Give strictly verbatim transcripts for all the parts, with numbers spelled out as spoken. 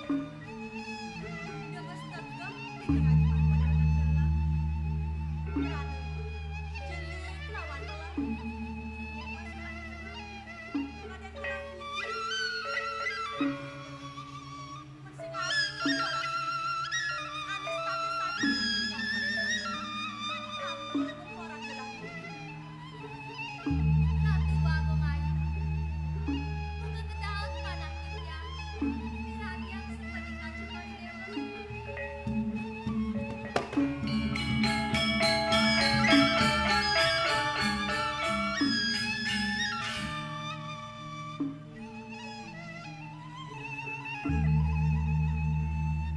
Dengan setegep, dingin aja mah pada gelang. Berani, jelek lawan lelah. Dengan yang kurang pikir.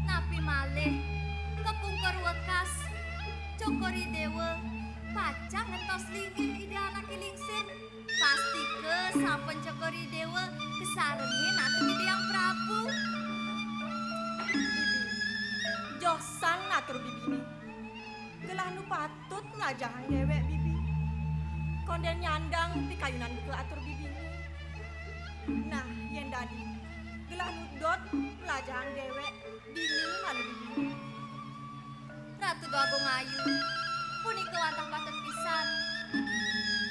Napi malih kapungkur wekas Cokor I Déwa pacang ngentos linggih Ida Anaké Lingsir. Pastika sampun Cokor I Déwa kasarengin antuk Ida Hyang Prabu. Bibi, josan atur bibiné. Gelah nu patut nglajahang déwék, Bibi. Kondén nyandang pikayunan buka atur bibiné. Nah, yén dadi, gelah nu dot nglajahang déwék, dini malu bibiné. Ratu Déwa Agung Ayu, punika wantah patut pisan.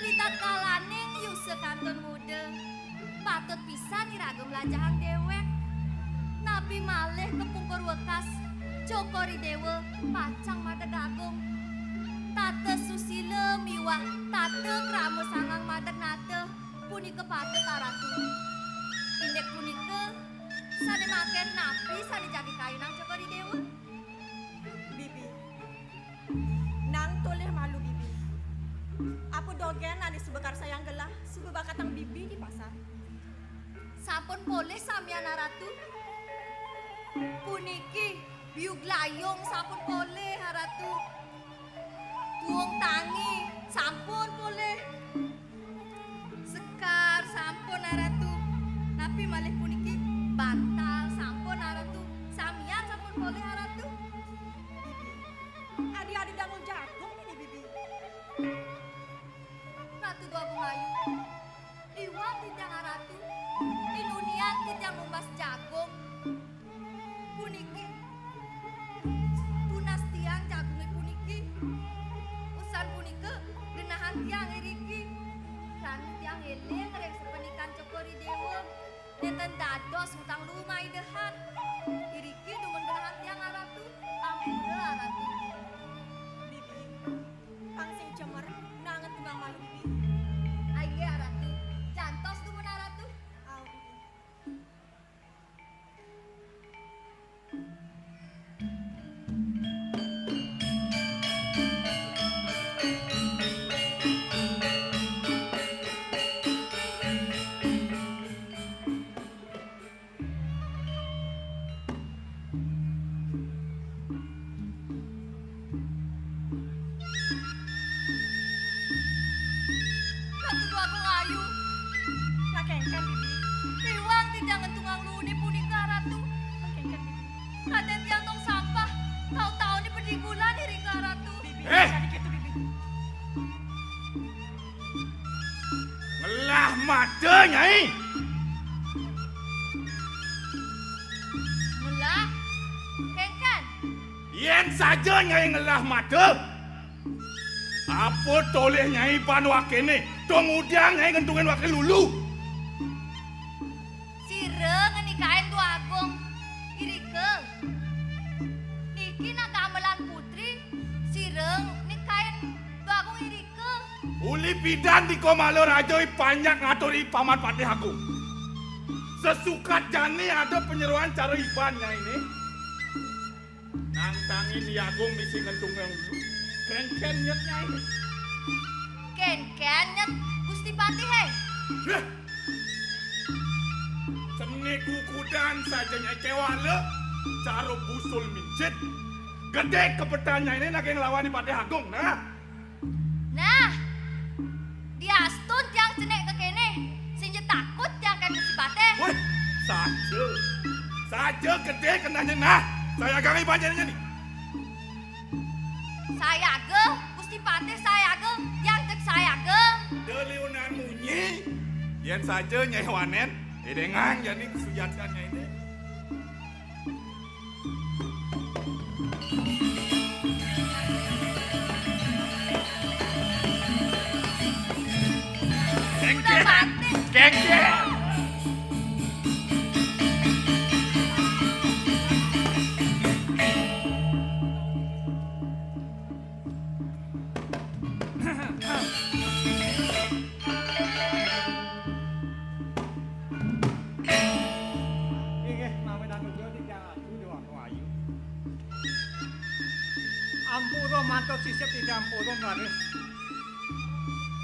Ritatkalaning yusa kantun muda, patut pisan iraga mlajahang déwék. Napi malih kapungkur wekas, Cokor I Déwa pacang madeg agung. Tata susila miwah tata krama sangang madeg nata, punika patut aratu. Indik punika, sané mangkin napi sané jagi kayunang Cokor I Déwa? Bibi, nang tolih malu bibi. Apa dogén ané suba karsayang gelah, suba bakatang bibi di pasar? Sampun polih samian aratu. Puniki biu glayung sampun polih aratu. Tuung tangi sampun polih. Sekar sampun aratu. Napi malih puniki bantal sampun aratu. Samian sampun polih aratu. Adi-adi dangu jagung niki, Bibi. Ratu Déwa Agung Ayu, iwang titiang aratu, inunian titiang numbas jagung. Puniki tunas tiang jagungé puniki. Usan punika genahan tiang iriki. Krana tiang éling ring sapandikan Cokor I Déwa. Nénten dados utang lumayu dehan. Iriki dumun genahan tiang aratu. Ampura aratu. Bibi, pang sing cemer, nanget tembang malu bibi. Ayo aratu. Jantos dumun aratu. Au, bibi. Ratu Déwa Agung Ayu. Lah kénkén, Bibi. Iwang titiang ngentungang luuné punika, Ratu. Lah kénkén, Bibi. Kadén tiang tong sampah, tau-tauné padigulan irika, Ratu. Bibi, eh! Jadi gitu, Bibi. Ngelah mata, Nyai. Ngelah? Kénkén. Yén saja Nyai ngelah mata, apa tolih Nyai ban wakéné? Dong udiang Nyai ngentungin waké lulu. Sira ngenikain Déwa Agung irika. Niki nak gamelan putri, sira nikain Déwa Agung irika. Uli pidan di Komala Raja i panjak ngatur i Paman Patih Agung. Sesukat jani ada penyeroan cara iban Nyainé. Nangtangin I Agung misi ngentungang lulu. Kénkén nyet Nyai. Kénkén nyet Gusti Patihé. Héh! Seni kukudan saja Nyai kéwala, cara busul mincit. Gedé kebetan Nyainé naging lawan I Patih Agung, nah. Nah, diastun tiang cenik kékéné, sing ja takut tiang kén Gusti Patih. Wéh, saja. Saja gedé kenanya. Nah, sayagang iban Nyainé nih. Sayaga, Gusti Patih sayaga, tiang cék sayaga. Deliunan munyi, yén saja Nyai Wanén, édéngang jani sujatian Nyainé. Mati. Geger. Inggih, mamin anugrah titiang Ratu Dewata Ayu. Ampura matur sisip titiang purun raris.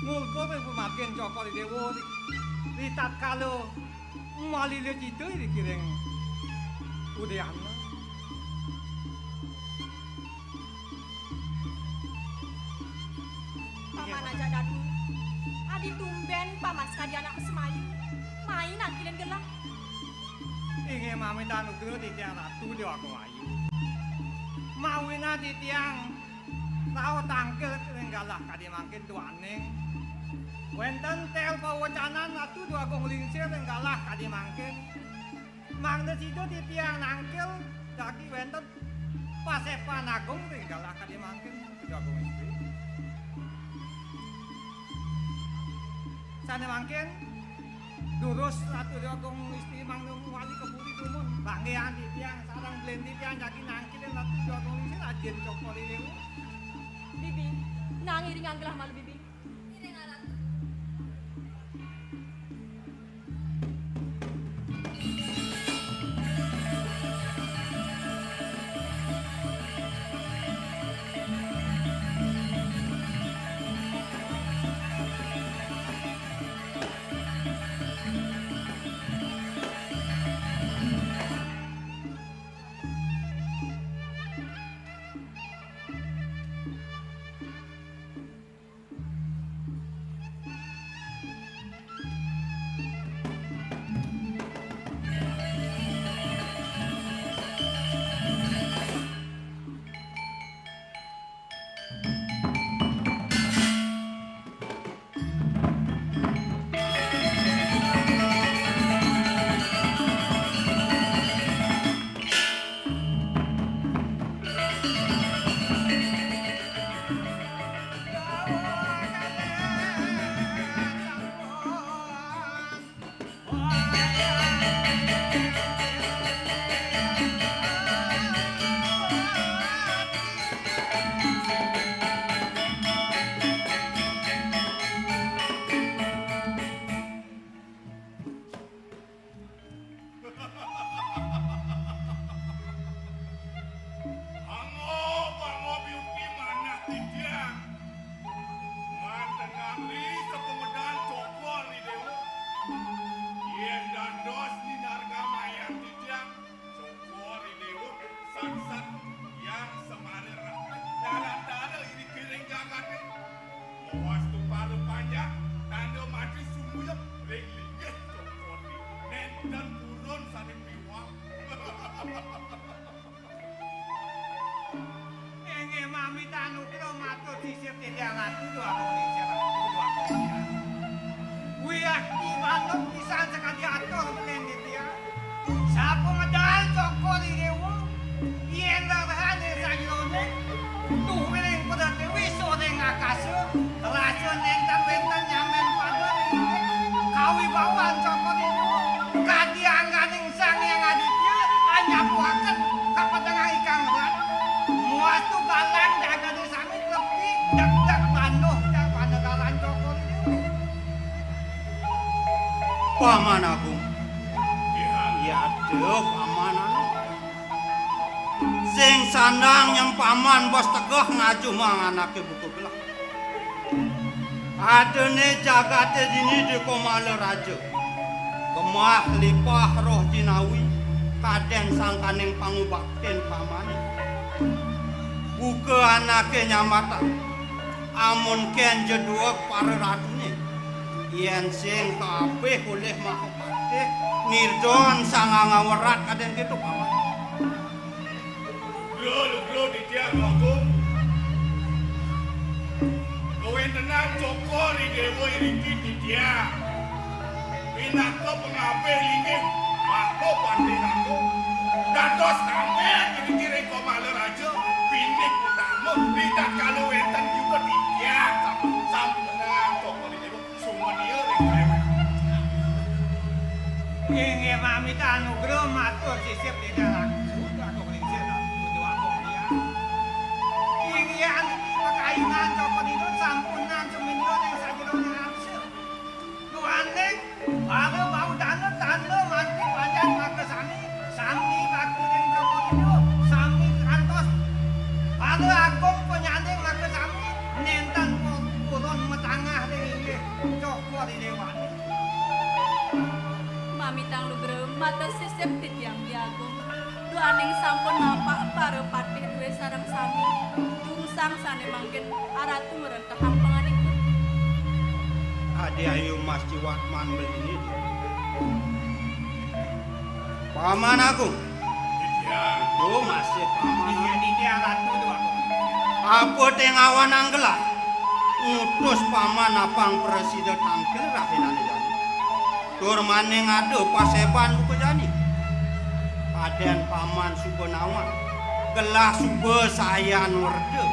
Ngulkur ring pamargin Cokor I Dewa ri-, ritatkala malila cita ri kiring udayana. Paman ajak dadu. Adi tumben paman sakadi anak masemaya. Mai nangkilin gelah. Inggih mamin anugrah titiang Ratu Dewata Ayu. Mawinan titiang rauh tangkil ring galah kadi mangkin duaning wenten tel pawecanan Ratu Déwa Agung Lingsir ring galah kadi mangkin. Mangda sida titiang nangkil jagi wenten pasepan agung ring galah kadi mangkin, Ratu Déwa Agung Istri. Sane mangkin, durus Ratu Déwa Agung Istri mangda wali ka puri dumun. Banggihan titiang sareng blen titiang jagi nangkilin Ratu Déwa Agung Istri, Ajin Cokor I Dewa. Bibi, nang iringang gelah malu, Bibi. Iringang Ratu. Angob, angob yuki manah titiang. Mantengan ri sapamedal Cokor I Dewa. Yen dados ninarga mayang titiang, Cokor I Dewa, saksat Hyang Semara Ratu. Lalantara iri kiring jagate. Mawastu para panjak, tanda mati sumuyep ring linggih Cokor I Dewa. Nenten purun sane piwang. Inggih mamitan anugrah matur sisip titiang Ratu Déwa Agung Lingsir, Ratu Déwa Agung Lingsir. Wiakti manut pisan sakadi atur belen titiang. Sapamedal Cokor I Dewa, yen rerehane sajeroning tuhuning Pradéwi soring akasa, rasa nenten wenten nyamen pada ring kawibawan Cokor I Dewa. Kadi angganing Sang Hyang Aditya, anyapuaken kapetengan ikang rat. Muastu galang jagate sami klepi, degdeg manduh jang panegaran Cokor I Dewa. Paman Agung. Iya, Paman Agung. Sing sandang nyem Paman bas tegeh ngajumang anake buka gelah. Adene jagate dini di Komala Raja. Gemah lipah roh jinawi, kaden sangkaning pangubaktin pamane. Buka anake nyambatang, amun ken jeduek para ratune, yen sing kaabih olih Mahapatih, ngirdon sanganga werat kaden keto pamane. Lugra, lugra titiang Agung. Kawentenan Cokor I Dewa iriki titiang. Pinaka pangabih linggih Mahapatih Agung. Dados tamen iriki ring Komala Raja, pinih utama, ritatkala wenten juga titiang sam-, sampunang Cokor I Dewa sumania ring kayu. Mita anugrah matur sisip Ida Ratu, Agung Lingsir, Ratu Déwa Agung Hyang. Inggihan niki pekainan Cokor I Déwa sampunan sumindra ing sajeroning arsa. Duaning para bau dana tanda manti panjang makasami, sami bakti ring Cokor I Déwa, sami kantos para agung panyanding makasami, nénten pu-, purun matangah ring inggih Cokor I Déwané. Mamitang lugra matur sisip titiang Dwi Agung. Duaning sampun napak para patih duwé sareng sami, durusang sané mangkin aratu mrentahang panganika. Adi Ayu Mas Ciwatman Melini. Paman Agung. Titiang. Tuh masih paman. Iya, titiang Ratu tuh aku. Apa té ngawanang gelah? Ngutus paman apang prasida tangkil rahinané jani. Tur maning ada paséban buka jani. Padén paman suba nawang, gelah suba sayan werda.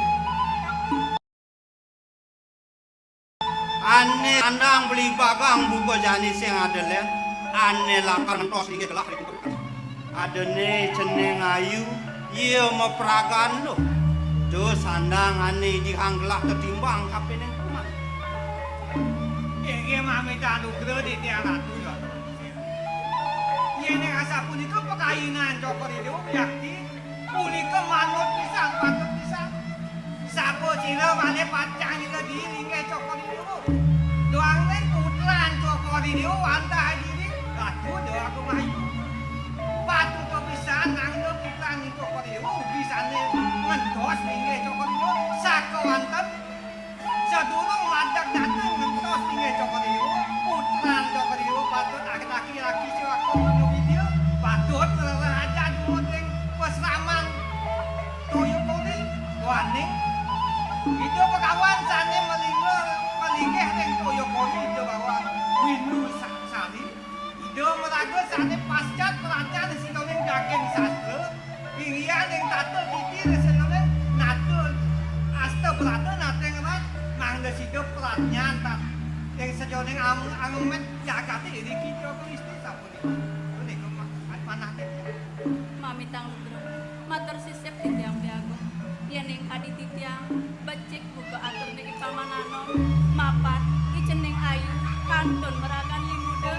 Ané sandang beli bagang buka jani sing ada lén, ané lakar ngentos inggih gelah. Adané cening ayu, iya mapragan lo. Tuh sandang ané dihang gelah tetimbang kapining paman. Inggih mamita anugrah titiang Ratu, ya. Yén asapunika pekainan Cokor I Déwa wiakti, punika manut pisan, patut pisan. Sapa sira malih pacang nyira diri inggih Cokor I Déwa. Duaning putran Cokor I Déwa wantah diri, Ratu Déwa Agung Ayu. Patut pisan nangga putran Cokor I Déwa, ugi sané ngentos inggih Cokor I Déwa, sakéwanten Sadurung madeg dateng ngentos inggih Cokor I Déwa, putran Cokor I Déwa patut aki-aki sira punya widya, patut ngrereh aja dumun ring pasraman Toya Kori. Duaning Ida Begawan sané malingga, malinggih ring Toya Kori, Ida Begawan Windu Sa-, Sari. Ida maraga sané pascat pradnyan ring sajeroning daging sastra, inggihan ring tata titi ring sajeroning nata asta brata nata ngrah, mangda sida pradnyan tat-, ring sajeroning ang-, angemet jagaté iriki Ida Kristi sapunika. Punika ma-, manah titiang. Mamitang lugra. Matur sisip titiang Dwi Agung. Yéning kadi titiang becik buka aturné i paman anom, mapan i cening ayu, kantun maragan limuda,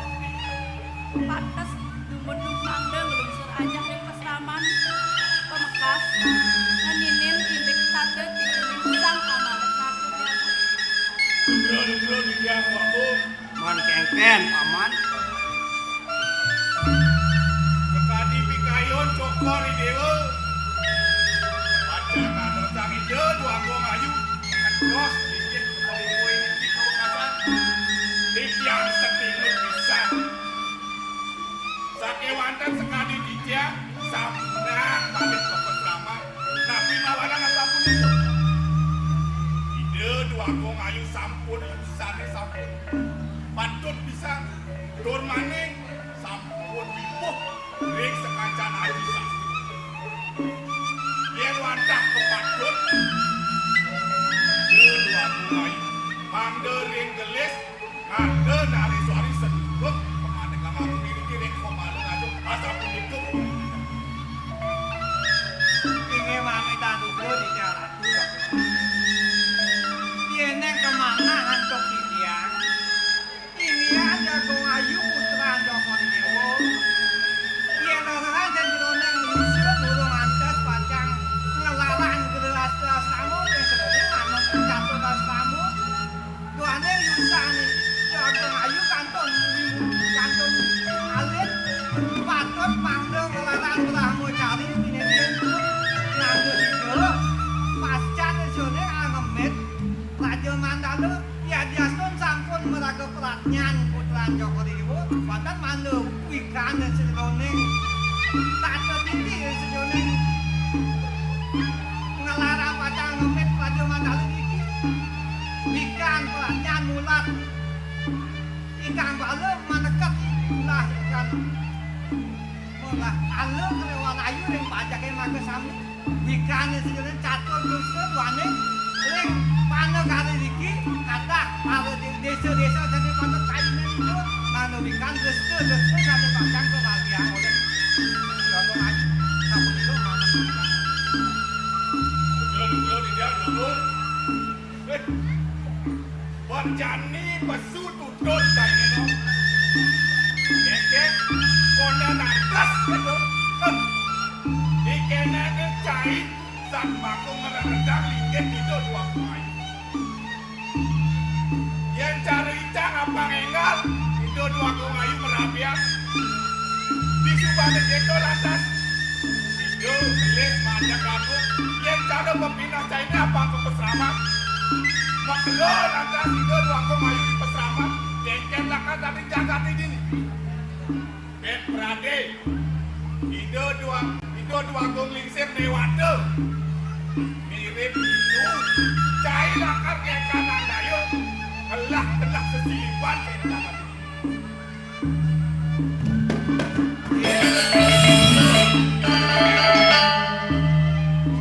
pantes dumun mangda nglungsur ajah ring pasraman pamekas, ngeninin indik tata titining Sang Amalek Nata Dwi Agung. Lugra, lugra, titiang Dwi Agung. Man kénkén, Paman. Sakadi pikayun Cokor I Déwa. Pacang ngadosang Ida Dwagung Ayu. Ngentos inggih kalingkuh inggih kawekasan. Titiang satinut pisan. Sakéwanten sakadi titiang sampunang malih ka pasraman, napi mawinan asapunika? Ida Dwagung Ayu sampun, sané sampun patut pisan, tur maning sampun wibuh ring sakancan aji sastra. Yén wantah kapatut, Ida Dwagung Ayu mangda ring gelis Nanda nari suari sedulur, pamanik kang agung diri kiring pamalu ngajung asapunika. Inggih mamitan lugra di Ratu. Yéning kamanah antuk titiang, inggih Agung Ayu putra Cokor I Déwa. Yén rereh sajeroning yuswa durung antes pacang nglarang gerahasta asrama, ing sedaya manut catur asrama. Duaning yusané, Agung Ayu kantun, kantun alit, patut mangda nglarang brahmacari pinendian pun nangga sida, pascat sané angemit Raja Mandala, yadiastun sampun maraga pradnyan putran Cokor I Déwa, wantah mangda wikan sajeroning tata titi sajeroning nglarang pacang ngemit Raja Mandala niki. Wikan pradnyan mulat ingkang bala maneket ulah ingkang mulat ala kalewan ayu ring pajaké makasami. Wikané sajeroning catur dusta duaning ring panegari niki kathah para dé-, désa-désa sané patut kayunin Manulikan restu-restu sané pacang kamargiang olih Rombongan. Sapunika manah. Duduk, duduk, duduk, duduk. Eh, berjani pesu tutut cainé, no. Kékék, kona nates, gitu. Eh, dikénéné cai, sat maku ngeredang linggih Ida Déwa Agung Ayu. Yén cara icang apang énggal, Ida Déwa Agung Ayu merabian. Disubané kéto lantas, Ida gelis majak agung, yén cara pepinah cainé apang ka pasraman. Makelo lantas Ida Déwa Agung Ayu di pasraman, kénkén lakar tadi jagaté dini. Bét pradé, Ida Déwa, Ida Déwa Agung Lingsir néwata. Mirib ditu, cai lakar ngékanang daya, ngelah-ngelah sesilipan kéto.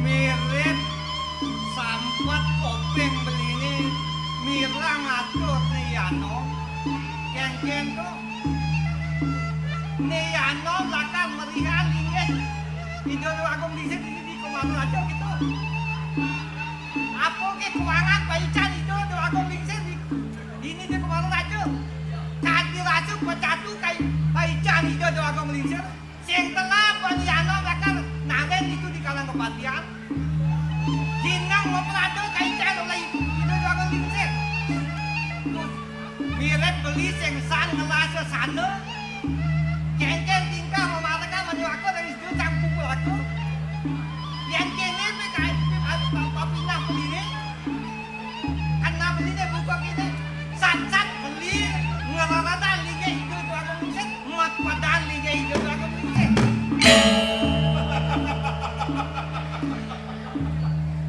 Mirip sampet koping beliné mirang atur Ni Yanom. Kénkén to. Ni Yanom lakar merihan linggih Ida Déwa Agung Lingsir dini di Komando Raja gitu. Apa ké kuangan paican Ida Déwa Agung Lingsir di, dini di Komando Raja? Kadi rasa pecatu kai paican Ida Déwa Agung Lingsir. Sing telah Ni Yanom lakar nalen itu di kalang kepatian. Jineng maprada kaican oleh Ida Déwa Agung Lingsir. Terus mirip beli sing san ngelah sesana. Kénkén tingkah mamarekan manjur aku dari situ cang pukul aku. Yén kéné pé kaé papinah beliné. Kena beliné buka kéné. Sat-sat beli ngereredan linggih Ida Déwa Agung Lingsir, mat padan linggih Ida Déwa Agung Lingsir.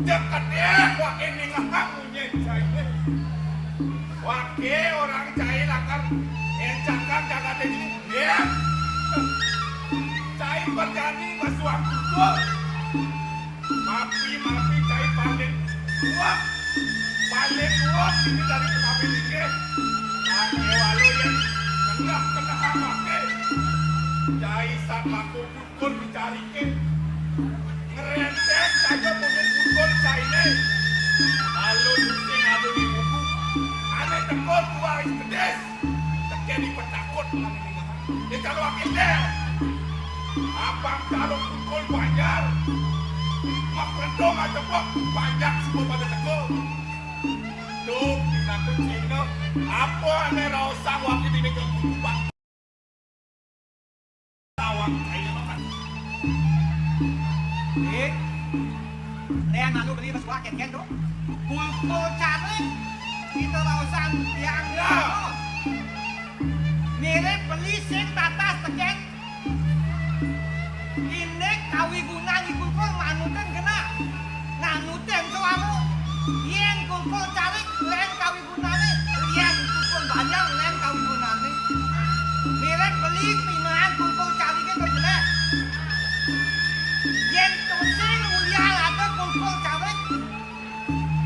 Ceketih, waké ningehang munyin cainé. Waké orang cai lakar éncakan jagaté dini. Ya. Cai berjani basuang kutul. Mapi, mapi, cai paling kuat. Paling kuat ini dari penapi linggih. Nah, walu yén keneh-kenehang waké. Cai sat maku pukul dicariké. Ngrénténg saja mungkin pukul cainé. Lalu pusing adu di buku. Ané tekul dua is kedis. Tekén di petakut. Di kalau akhirnya. Abang taruh pukul banjar. Mak rentung aja kok. Banyak semua pada tekul. Tuh, aku Cina. Apa ané rausang waktu ini ke buku, Pak? Tawang kaya makan. Eh, lén anu beli mesuak kénkén to. Kulkul carik, kita rausang tiang. Ya. Mirip beli sing tatas tekén. Indik kawigunan kulkul manutén genah. Nganutin suara. Yén kulkul carik lén kawigunané, yén kulkul banjar lén kawigunané. Mirip beli pinahan kulkul cariké to jelék. Yén tusing ulian ada kulkul carik,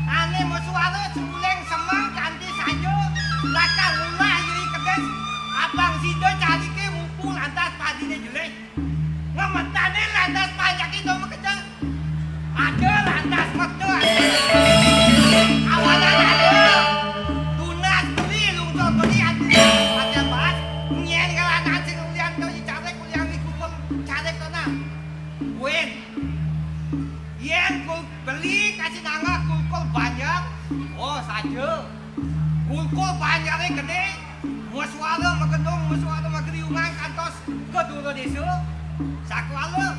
ané masuara suling semeng kanti saja, lakar ulah yui kedis, abang sida cariké mupu lantas padiné jelék. Ngemetané lantas panjaké to makejang. Ada lantas metu ada. Awalan ada. Tunas beli lungsur beli ada. Ada bahas. Nyén ngalanan sing ulian to carik ulian di kulkul carik to nah. Win. Yén kul beli kasih nangak kulkul banjar. Oh, saja. Kulkul banjaré gedé. Masuara magendung, masuara mageriungan kantos ka dura désa. Sakuala.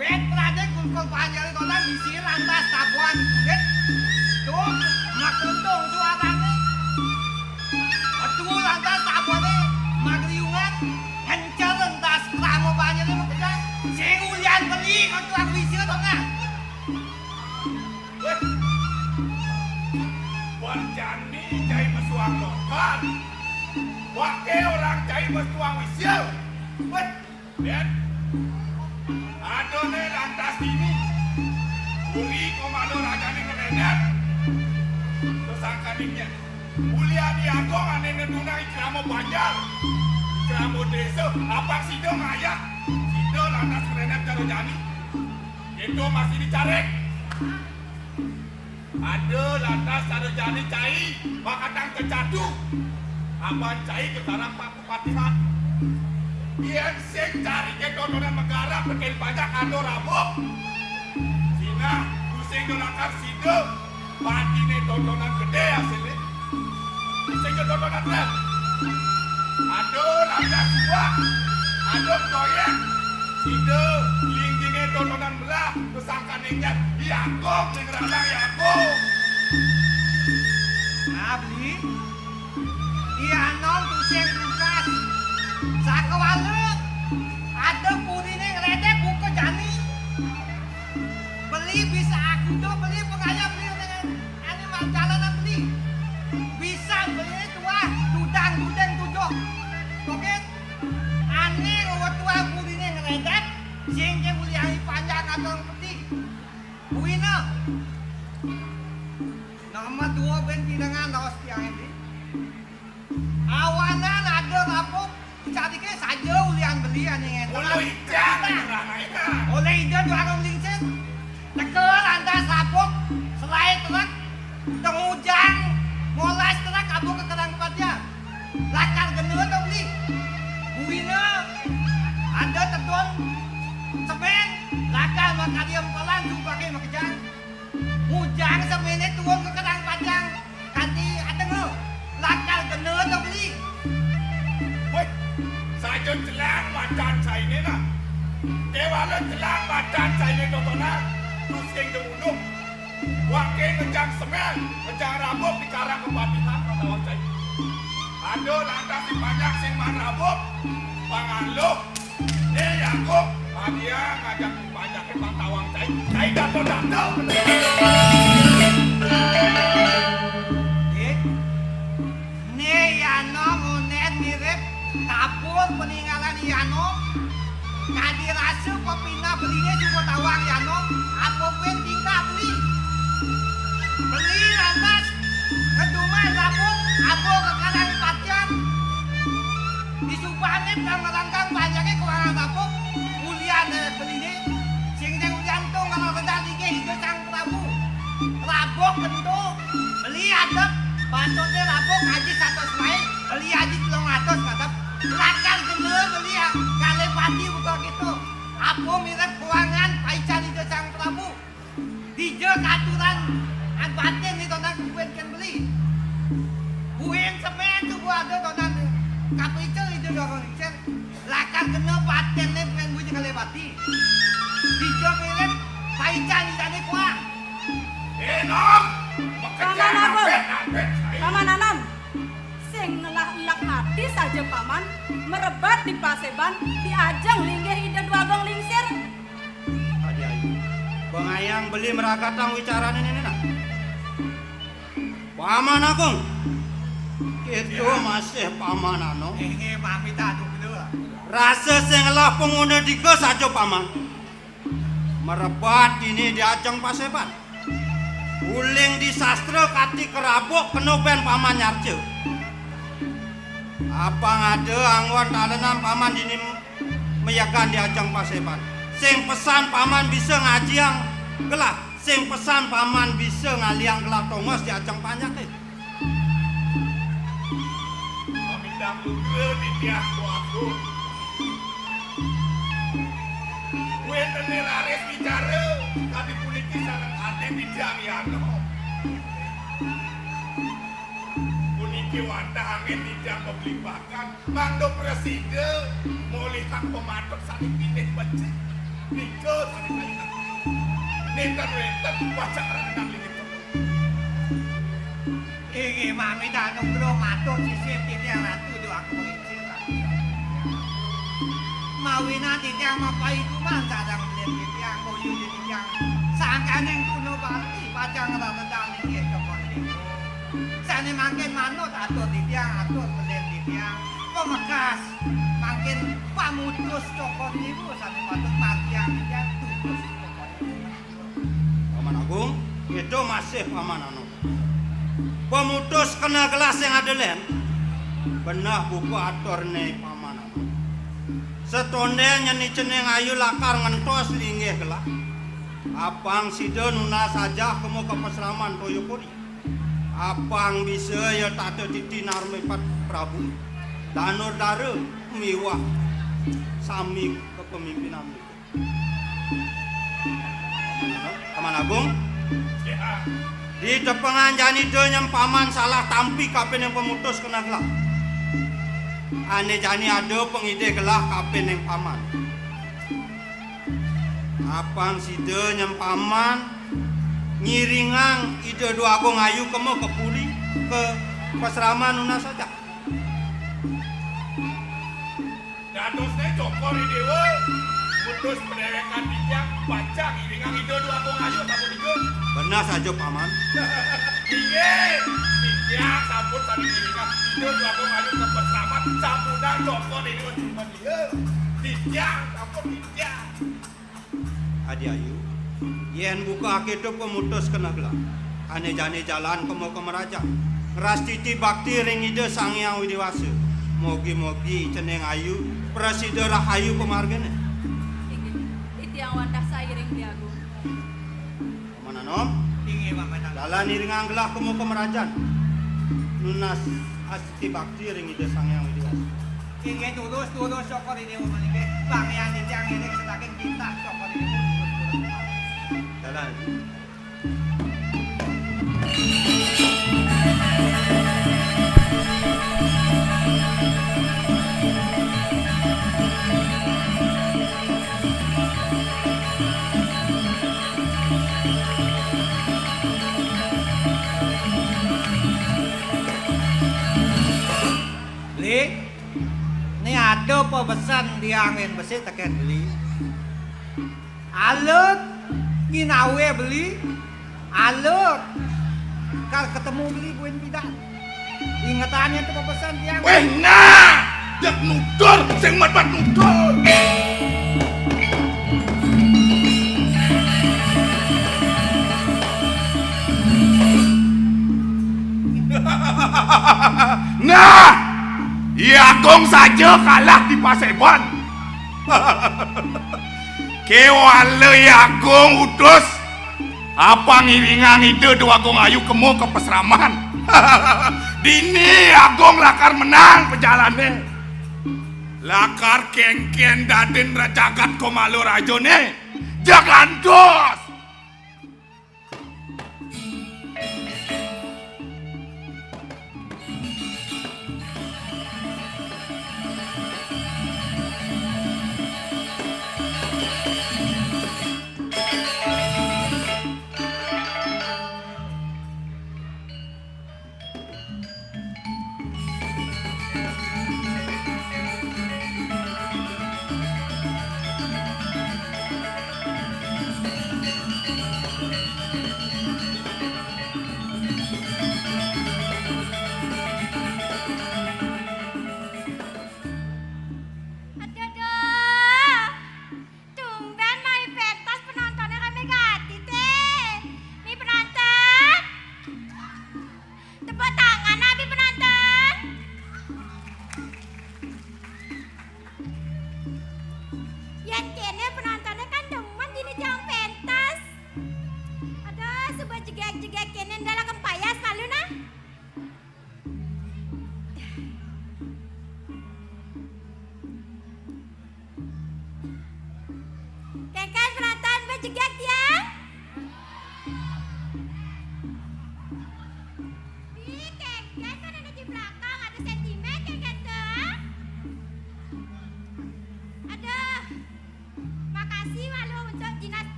Bét pradé kulkul banjaré konan misi lantas tabuhan kulit. Tuh, magendung suarané. Metu lantas tabuhané mageriungan. Ngencer lantas krama banjaré makejang. Sing ulian beli metu aku isi to nah. Wéh. Berjani cai mesuang lokal. Waké orang cai mesuang wisil. Wéh. Dén. Adoné lantas dini. Uri komando rajané ngeredet. Terus angkaninya. Ulian I Agung ané nedunang I Krama Banjar, I Krama Désa, apang sida ngayah, sida lantas ngréndép cara jani. Kéto masih dicarik. Ada lantas cara jani cai, bakatang kecatu. Aban cai kekarang pa-, patihan. Yén sing cariké tontonan megarap tekén pajak ada rabuk. Sinah, tusing dolakan sida. Patiné tontonan gedé hasilné. Tusing tontonan rem. Ada lantas suak. Ada proyék. Sida, linggingé tontonan belah. Pesangkaning jan. Yakub, sing ranang Yakub. Abdi. Iya nom tusing tugas. Sakewala ada puriné ngredek buka jani. Beli bisa akuda beli pengayam beli dengan animal jalanan beli. Bisa beli tuah dudang dudeng tujuh. Oke. Ané ruwet tuah puriné ngredek, sing ke beli ari panjang atau peti. Buina. Nomor dua ben pirengan lawas tiang ini. Awanan ada rabuk, cariké saja ulian beli ané ngéto. Ulu ijan, nah, nah, nah. Oleh ida dua orang lingsir. Teka lantas rabuk, selai telek, tengujang, molas telek, abuk ke kerang kepatian. Lakar gena to beli. Buina, ada tedun, semén, lakar makarya empelan, subaké makejang. Mujang seméné tuun ka kerang pajang kanti atenga. Lakar gena to beli. Wéh, saja celang macan cainé nah. Kéwala celang macan cainé tontonan, tusing demulung. Waké ngejang semén, ngejang rabuk di karang kepatihan patawang cai. Ada lantas di panjak sing maan rabuk, pangaluh. Eh, Yakub, bagian ngajak panjaké patawang cai. Cai dato-dato. Eh, né Yanom onet mirip kapur peninggalan Yanom. Kadi rasa pepinah beliné suba tawang Yanom, apa pun tingkah beli. Beli lantas ngedumai rabuk, apa kekarang patian. Disubané nang ngerangkang panjaké kurangan rabuk, ulian, eh, beliné. Sing ding ulian tu ngarang rendah linggih Ida Sang Prabu. Rabuk bentuk, beli adep, patutné rabuk aji satus mai, beli aji telung atus ngadep. Lakar gena beli, ah, kalih pati buka gitu. Apa mirip kurangan paican Ida Sang Prabu. Dija katuran batin ni tonang kubuin kén beli. Buin semén tu gua ada tonang kaprica ida dorong lingsir. Lakar kena batin ni buin bunyi kalih bati. Dija mirip paican ida ni kuang. Eh, Nom! Paman Agung. Paman Anom. Sing ngelah elak ati saja paman, merebat di paseban, di ajeng linggih Ida Dwagung Lingsir. Adi Ayu, pengayang beli meragatang wicarané néné nah. Paman Agung, itu masih Paman Anom. Inggih, pamit anu kedua. Rasa sing ngelah panguna dika saja paman. Merebat dini di ajeng paseban. Uling di sastra kati kerabuk kena ben paman nyarca. Apang ada anggon talenan paman dini meyegan di ajeng paseban. Sing pesan paman bisa ngajiang gelah, sing pesan paman bisa ngaliang gelah Thomas di ajeng panjaké. Pamindang lugra titiang kuaku. Wénten raris bicara, kadi puniki sareng ati titiang Yanom. Puniki wantah angin titiang mablibakan, mangda prasida molihang pamatuk sané pinih becik. Nika sané kayunan. Nénten wénten pacang renang linggih. Inggih, mami danugra matur sisip titiang Ratu Déwa Kuringcil. Mawinan titiang mapaikuman sareng belian titiang, boya titiang sangkaning tuna bakti pacang raredal inggih kepon déwa. Sané mangkin manut atur titiang, atur belian titiang. Pamekas mangkin pamutus cokor niku sané patut margiang titiang tutus cokor niku. Paman Agung, itu masih Paman Anom. Pemutus kena gelah sing ada lén. Beneh buka aturné Paman Anom. Setondén nyén I Cening Ayu lakar ngentos linggih gelah. Apang sida nunas ajah kema ka pasraman Toyapuri. Apang bisa ya tata titi narmé pat Prabu. Danur dara miwah sami kepemimpinan. Paman Agung, ditepengan jani da nyén Paman salah tampi kapining pemutus kena gelah. Ané jani ada pangidih gelah kapining Paman. Apang sida nyén Paman ngiringang Ida Dwagung Ayu kema ka puri, ka pasraman nunas ajah. Dadosné Cokor I Déwa mutus padéwékan titiang pacang ngiringang Ida Dwagung Ayu sapunika. Beneh saja, Paman. Inggih, titiang sampun sami ngiringang Ida Dwagung Ayu ka pasraman sampunang Cokor I Déwa. Titiang sampun, titiang. Adi Ayu, yén buka akéto pemutus kena gelah, ané jani jalan kema ka mrajan, ngrastiti bakti ring Ida Sang Hyang Widhi Wasa. Mogi-mogi I Cening Ayu prasida rahayu pamarginé. Inggih, titiang wantah sairing, Adi Agung. Paman Anom, inggih, Paman Anom. Dalan iringang gelah kema ka mrajan, nunas astiti bakti ring Ida Sang Hyang Widhi Wasa. Inggih, durus, durus, Cokor I Déwa malih. Panggihan titiang ngiring sadaging titah, Cokor I Déwa, durus, durus. Dalan. Beli, né ada pabesen tiang ring besik tekén beli. Alut, nyinawé beli, alut. Kal ketemu beli buin pidan. Ingetang nyén to pabesen tiang. Wéh, nah, jak nutur, sing mat-mat nutur. Nah, I Agung saja kalah di paséban. Kéwala I Agung utus, apang ngiringang Ida Dwagung Ayu kema ka pasraman. Dini I Agung lakar menang pajalané. Lakar kénkén dadin ra-, jagat Komala Rajané. Jagantos.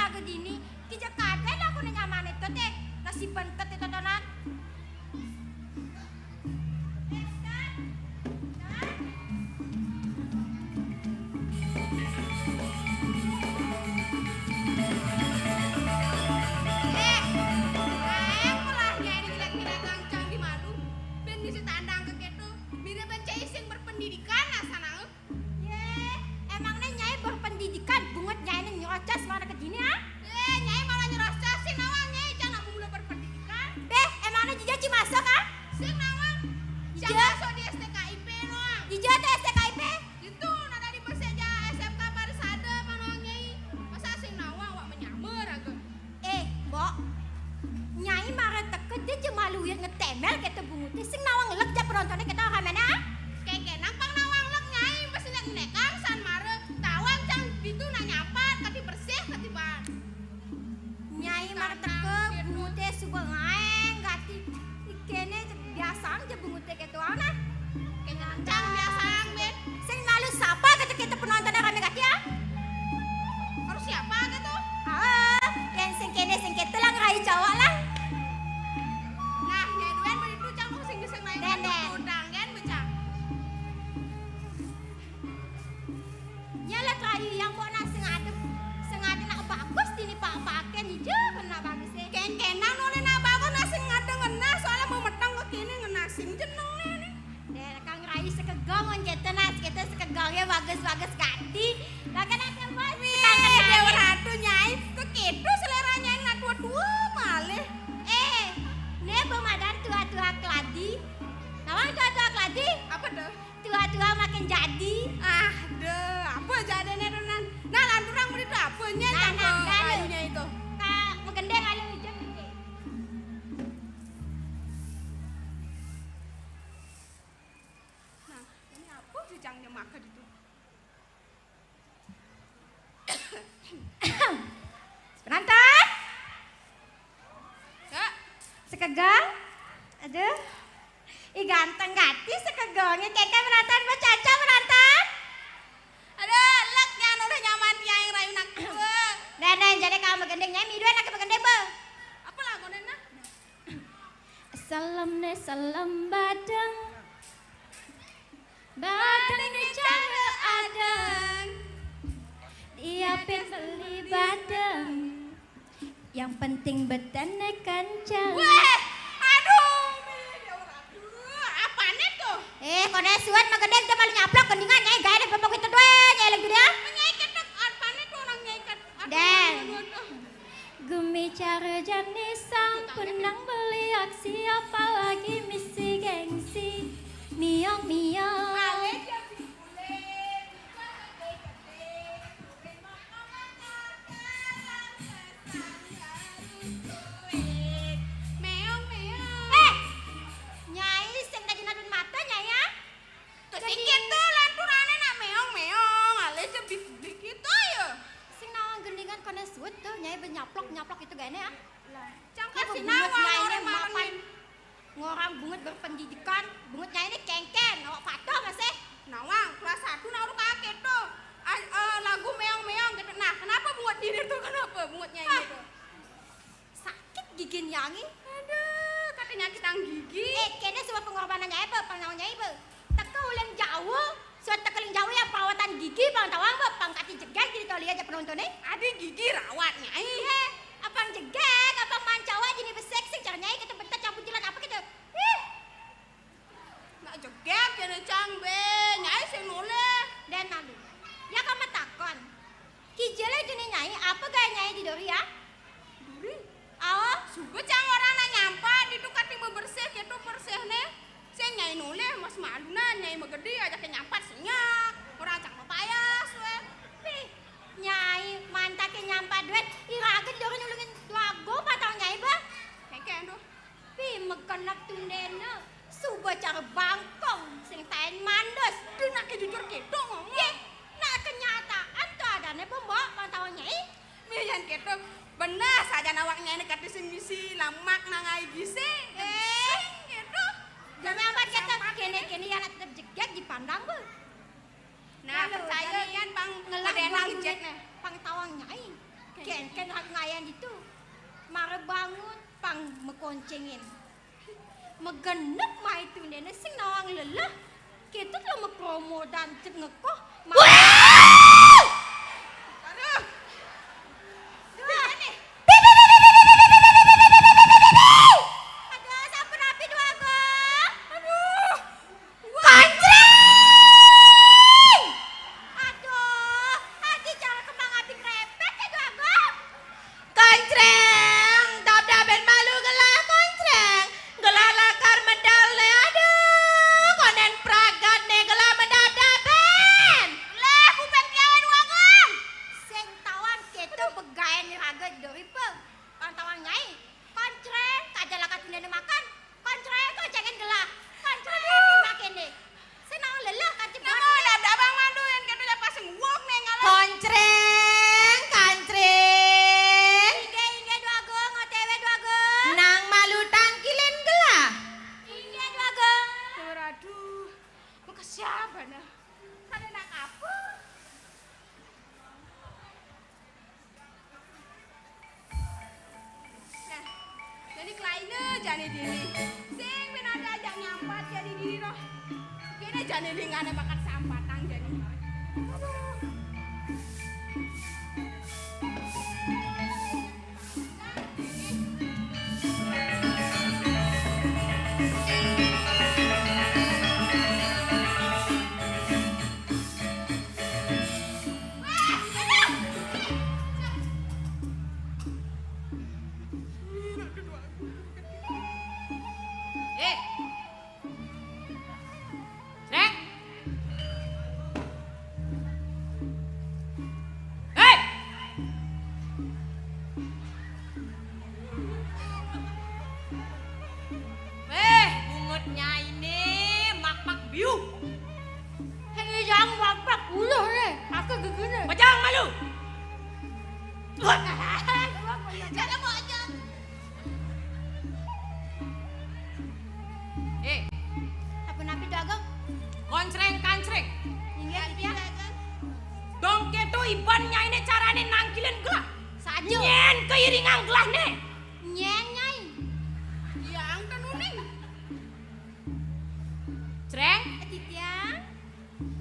Kedini, kija kadén aku né nyamané to té, nasi bengket itu tonan. Eh, ae malah nyai jelek-jelek lancang di malu. Ben ngisi tandang ke keto, mirip ben cai sing berpendidikan asanae. Yé, emangné nyai berpendidikan, bungut nyainé nyerocos mana kedini, ah? Yé, nyai malah nyerocos, sing nawang nyai, cang nak mula berpendidikan. Béh, emangné jija ci masuk, ah? Sing nawang. Jija. Cang masuk di S T K I P doang. Jija té S T K I P? Itu, nak dari besék ja S M K Parisada, mana nyai. Masa sing nawang, wak menyamar aga. Eh, Mbok. Nyai mara teka dija malu wirid ngetemel kéto bunguté, sing nawang lek ja penontoné kéto raméné, ah? Kékénang pang nawang lek nyai, pas lihat nekang san mara tawang cang ditu nak nyapat, kati bersih, kati ban. Nyai mara teka bunguté suba ngaeng gati. Ikéné biasang ja bunguté kéto, ah, nah. Kencang biasang, Ben. Sing malu sapa kéto, kéto penontoné ramé gati, ah? Harus siapa kéto? Ah, yén sing kéné sing kéto lah ngerayu cowok lah. Nah, nyai duen beritu cang sing bisa main. Dén, dén. Udang, kan, becang. Nya lah kerayu yang mbok nak sing ada, sing ada nak bagus dini pak pakai nih je kena bagus eh. Ken-kenan oleh nak bagus nak sing ada ngena soalnya mau metang ke kini ngena sing jeneng nih. Deh, kang rayu sekegong on kita nas, kita sekegong ya bagus-bagus ganti. Lah kan ada bos. Wih, Dewa Ratu nyai, kok gitu selera nyai nak tua-tua malih. Eh, nih pemadan tua-tua keladi. Nawang tua-tua keladi. Apa tuh? Tua-tua makin jadi. Ah, deh, apa jadinya tuh nan? Nah, lanturang beri tuh apa nya? Nah, nah, nah, kayunya itu. Kak, mau gendeng aja hujan nih. Nah, ini apa sih cangnya makan itu? Penonton? Kak. Sekegang? Aduh. Ih, ganteng gati sekegongnya. Keke penonton, bacaca penonton. Aduh, lek nyan udah nyaman tiang rayu nak tua. Dan, dan, jadi kalau begendeng nyai, midua nak begendeng, be. Apa lagunya, nah? Salam né, salam badeng. Badeng né cara adeng. Dia pin beli badeng. Yang penting beten né kenceng. Wéh, aduh, aduh, apané tuh? Eh, koné suan mah gedé, kita malu nyaplok, gendingan nyai gaé deh, pemok itu dua, nyai lagi dia. Nyai ketek, apané tuh orang nyai ketek? Aduh, dén. Aduh, aduh. Gumi cara jani sampun nang beli aksi, apalagi misi gengsi. Miong, miong. Meong, meong. Eh, nyai sing tajin adun mata, nyai, ya? Terus iki tuh lanturané nak meong, meong. Alé jebis-jebis gitu ya. Sing nawang gendingan koné suut tuh, nyai benyaplok-nyaplok itu gaéné, ah. Lah, cangkar si nawang orang marengin. Ngorang bungut berpendidikan, bungut nyai ini kengken, awak patuh masih. Nawang, kelas satu nak urut kaget tuh. Ah, eh, lagu meong-meong gitu. Nah, kenapa bungut diri tuh? Kenapa bungut nyai itu? Sakit gigi nyai. Aduh, katanya kita gigi. Eh, kena semua pengorbanan nyai apa? Pang nawang nyai apa? Teka uling jauh, suat teka uling jauh yang perawatan gigi, pang tawang apa? Pang kati jegeg jadi toli aja penontonnya. Ada gigi rawat nyai. Iya, apa jegeg, apa mancawa jadi besek sing cara nyai kita bentar campur jilat apa gitu. Ih. Nak jegeg kene cang be, nyai sing noleh. Dan malu. Ya kamu takon. Kijele juni nyai, apa gaya nyai di dori ya? Dori? Awa. Suka cang orang nak nyampat, itu kati bebersih, itu bersih ne. Sing nyai noleh, mas malunan, nyai megedi aja ke nyampat senyak. Orang cang mapayas, weh. Pih, nyai mantake nyampat duit, iraga di dori nulungin dua go patang nyai, bah. Keke, aduh. Pi, mekenek tundena, suba cara bangkong, sing taen mandes. Duh, nak jujur keto ngomong. Yeh, nak kenyataan tuh adane pembok pantauan nyai. Mian keto, bener saja awak nyai kati sing misi lamak nang ai gisi. Eh, keto. Jangan nyambat keto, kene-kene ya nak tetep jegeg dipandang, bu. Nah, percaya kan pang ngelah ngedenang jek ne. Pang tawang nyai. Kén-kén aku ngayan ditu. Mara bangun pang makoncengin. Magenep mai tundéna sing nawang lelah. Kéto lo mapromodan cep ngekoh. Ma- Wah! Aduh. Duh. Aduh, sampun api, Dwagung. Aduh. Koncreng! Aduh, adi cara kembang api krepek ya, Dwagung. Koncreng, dabdaben malu gelah, Koncreng. Gelah lakar medal né, aduh, kondén pragat né gelah medabdaben. Lah, kupen piye, Dwagung? Sing tawang kéto pegaén raga deripe. Pang tawang Nyai. Koncreng, kaja lakar tundéna makan. Koncreng, koncengin gelah. Koncreng, makan né. Sing nawang lelah, kan, Cep. Napa dabdabang malu yén kéto ya pas nguwuk né ngalah. Koncreng, Kancreng. Inggih, inggih, Dwagung, O T W Dwagung. Nang malu tangkilin gelah. Inggih, Dwagung. Aduh, makasih apa nah? Ada nak apa? Nah, jani kelaina jani dini. Sing pin ada ajak nyampat jani dini roh. Kéné jani lingané bakat sampatang jani. Aduh. Eh. Srek. Hei. Eh, bungut nyainé makpak biu. Sing ijang makpak uluh né, aka gegené. Bajang malu. Cara mau aja. Eh, apa napi, Dwagung? Koncreng-kancreng. Inggih, Titiang. Dong kéto iban nyainé carané nangkilin gelah. Saja. Nyén kairingang gelahné. Nyén, Nyai. Yang tenuning. Creng. Titiang.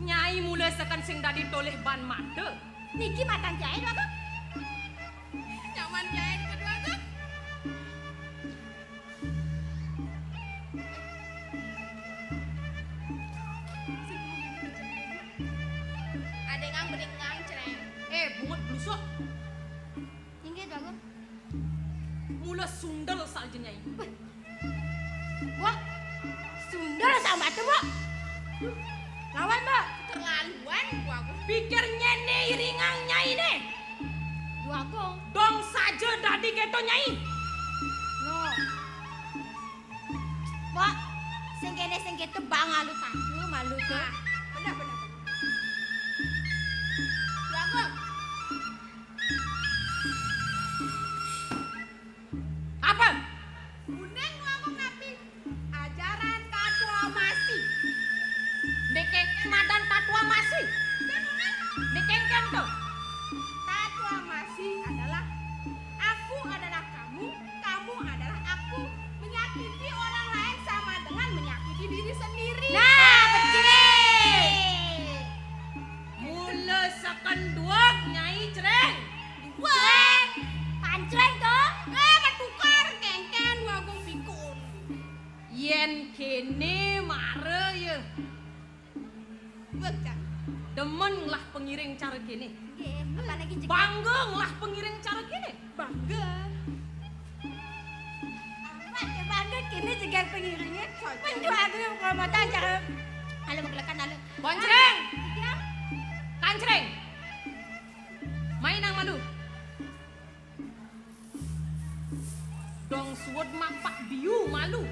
Nyai mula seken sing dadi tolih ban mata. Niki matan jahé, Dwagung. Nyaman jahé kedua, Gung. Adengang bedingang, Creng. Eh, bungut blusuk. Inggih, Dwagung. Mula sundel saja, Nyai. Wah, sundel sama tuh, Mbok. Lawan, Mbok. Keterlaluan, Dwagung. Pikir nyén né iringang nyainé. Dwagung. Dong saja dadi kéto, Nyai. No. Mbok, sing kéné sing kéto bang alu tatu, malu tuh. Nah, bener, bener, bener. Dwagung. Apa? Uning ngomong napi? Ajaran tatwa masi. Ndék kénkén madan tatwa masi. Ndék kénkén to? Tatwa masi adalah aku adalah kamu, kamu adalah aku. Menyakiti orang lain sama dengan menyakiti diri sendiri. Nah, becik. Mula seken dueg, Nyai, Creng. Dueg. Pancreng to? Eh, matukar, kénkén, Dwagung pikun. Yén kéné mara ya. Dueg, Cang. Demen ngelah pengiring cara kéné. Nggih, apalagi jegég. Bangga ngelah pengiring cara kéné. Bangga. Amat ya bangga kéné jegég pengiringé. Saja. Menjual aku yang promotan cara alu meglekan alu. Boncreng. Ah, iya. Kancreng. Mai nang malu. Dong suud makpak biu malu.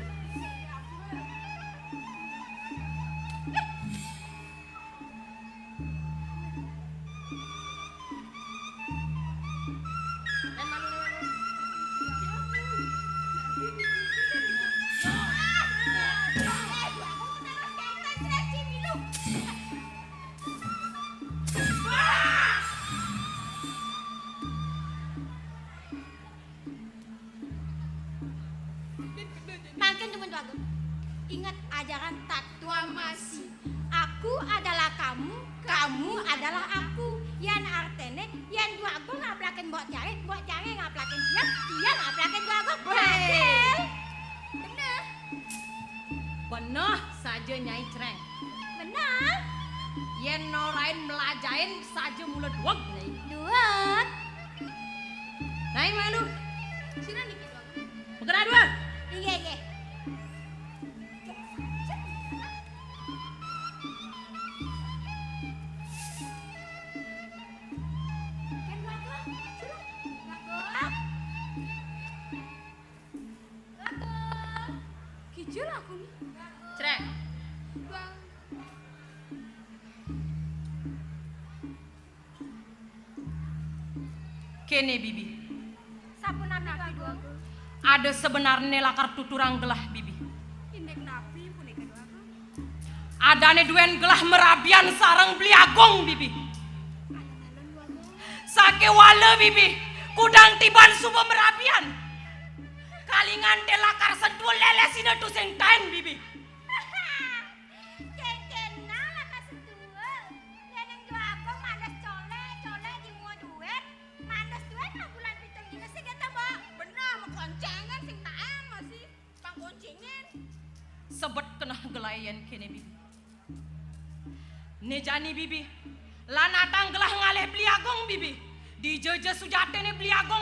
Ingat ajaran tatwa masi. Aku adalah kamu, kamu adalah aku. Yan artene, yan Dwagung ngaplakin Mbok Tiare, Mbok Tiare ngaplakin tiang, tiang ngaplakin Dwagung. Weh. Adil. Bener. Beneh saja Nyai Creng. Bener. Yen norain melajain saja mula dueg, Nyai. Dueg. Nyai malu. Sira niki, Dwagung. Megara dua. Inggih, inggih. Kijil aku ni. Creng. Bang. Kene, Bibi. Sapunapi, Dwagung? Ada sebenarne lakar tuturang gelah, Bibi. Indik napi punika, Dwagung? Adane duen gelah merabian sareng Beli Agung, Bibi. Sakewala, Bibi, kudang tiban suba merabian. Kalingan te lakar sentuh lelesina tusing taen, Bibi. Cengkena lakar sentuh. Dening Dwagung mandes cole, cole di mua duit. Mandes duit mah bulan pitung dina sing kata, Mbok. Beneh, makoncengan sing taen masih. Pang koncengin. Sebet keneh gelae yen kene, Bibi. Ne jani, Bibi. Lanatang gelah ngalih Beli Agung, Bibi. Dija ja sujatine Beli Agung.